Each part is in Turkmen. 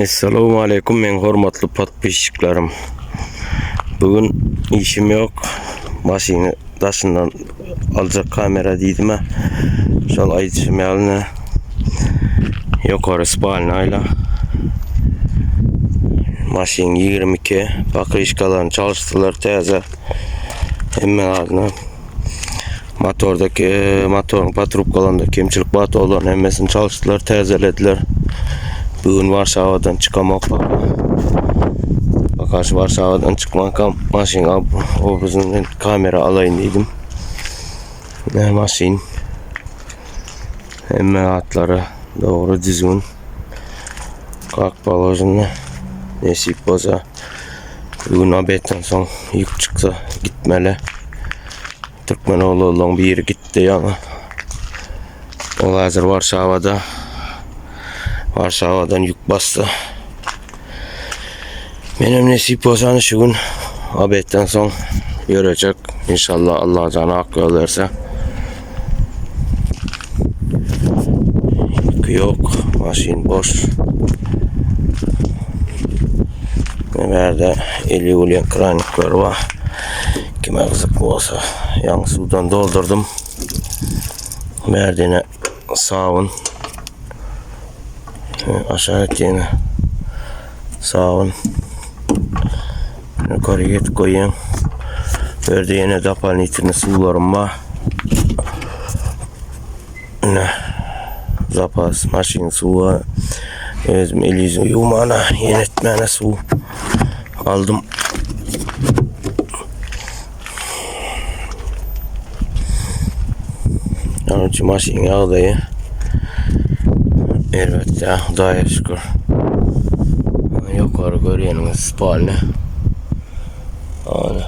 Essalamu aleýkum meň hormatly podpisçiklerim. Bu gün işim ýok. Maşyny daşyndan aljak kamera diýdim-ä. Şol aýdyşym ýaly ne ýokary spalny aýla. Maşyn 22 pakryşkalaryny çalyşdylar täze. Hemme zadyny. Motordaki motoryň patrubkalarynda kemçilik bar, olaryň hemmesini çalyşdylar, täzelediler. Bu gün Warşawadan çykamok. Bakaş Warşawadan çykmankam maşyn obrazyndan kamera alaýyn diýdim. Ne maşyn. Hemme atlary dogry düzgün. Kak položeno. Nesip bolsa bu gün obedden soň ýük çyksa gitmeli. Türkmen oglanlaryň biri gitdi ýaňy. Ol häzir Warşawada. Warşawadan ýük basdy. Menem nesip bolsa şu gün obedden soň ýörejek. Inşallah Allah jana ak ýol berse. Ýük ýok, maşyn boş. Bärde eli ýuwulýan kranikler bar. Kime gyzykly bolsa, ýaňy suwdan doldurdym. Bärde ýene sabyn. Aşağı ýene sabyn. Ýokary ýetip goýýan. Bu ýerde ýene doполнительный suwlarym bar. Ine zapas maşyn suwy. Özüm el ýüzüm ýuwmana, ýene etmäne suw aldym. Ýagny şu maşynyň ýagdaýy erbet ýa, Hudaýa şükür. Ýokary görýäniňiz spalny. Ana.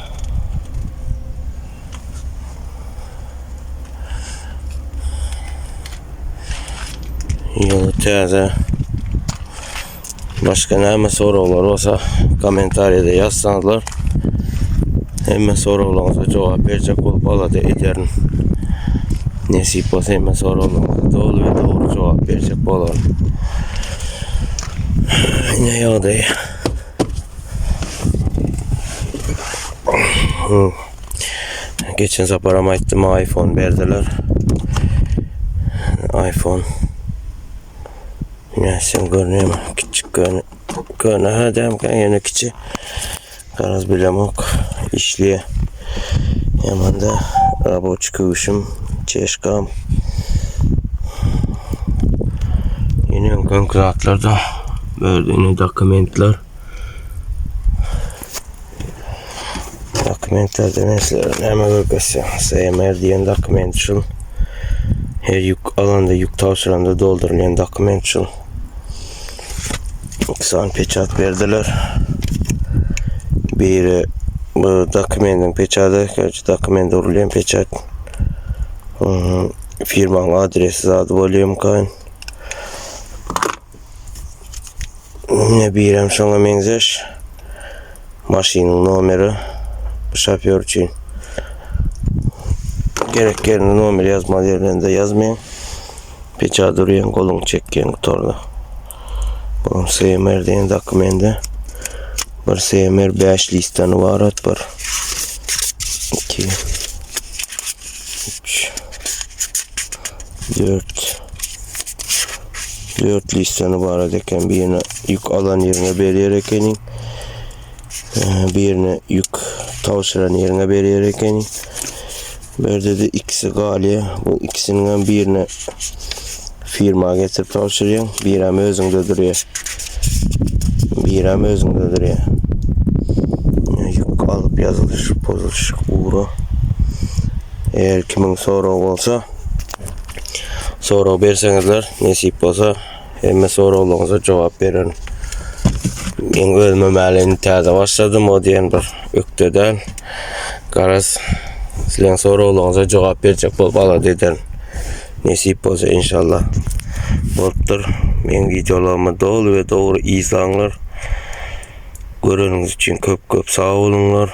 Ýyly täze. Başga näme soraglar bolsa kommentariýada ýazsaňyzlar. Hemme soraglaryňyza jogap berjek bolup alada ederin. Nesip bolsa hemme soraglaryňyza doly we dogry jogap berjek bolaryn. Ine ýagdaý. Geçen saparam aýtdym iPhone berdiler. iPhone Näsem görünýärmi? Kiçjik köne. Köne hä dämkä ýöne kiçi. Garaz bilemok. Işleýär. Ýamanda raboçy köwşüm, çeşkam. Ýene öňki zatlarda böldi ýene dokumentler. Dokumentlerde men sizlere näme görkezsem. SMR diýen dokument şul. Her ýük alanda, ýük tabşyranda doldurylýan dokument şul. İki sany peçat berdiler. Biri bu dokumentiň peçaty, gerçi dokument urulýan peçat. Firmaň adresi zady bolýarmykan? Ine birem şoňa meňzeş. Maşynyň nomeri bu şofýor üçin. Gerek ýerinde nomer ýazmaly ýerlerinde ýazmaýaň. Peçat urýaň, goluňy çekýäň gutardy. Bu CMR diýen dokumenti. Bir CMR 5 listden ybarat bir. 2 3 4 4 listden ybarat eken. Birine ýük alan ýerine berýär ekeniň. Birine ýük tabşyran ýerine berýär ekeniň. Bu ýerde de ikisi galýar. Bu ikisiniň hem birine firma getirip tabşyrýaň. Birem özüňde durýar. Birem özüňde durýar. Ýük alyp ýazylyş, pozulyş ugry. Eger kimiň soragy bolsa, sorag berseňizler, nesip bolsa, hemme soraglaryňyza jogap bererin. Men özümem häli indi täze başladym, o diýen bir ökde däl. Garaz, sizleň soraglaryňyza jogap berjek bolup alada ederin. Nesip bolsa inşallah. Bolupdyr. Meň wideolarymy doly we dogry yzlaňlar. Göreniňiz üçin köp köp sag boluňlar.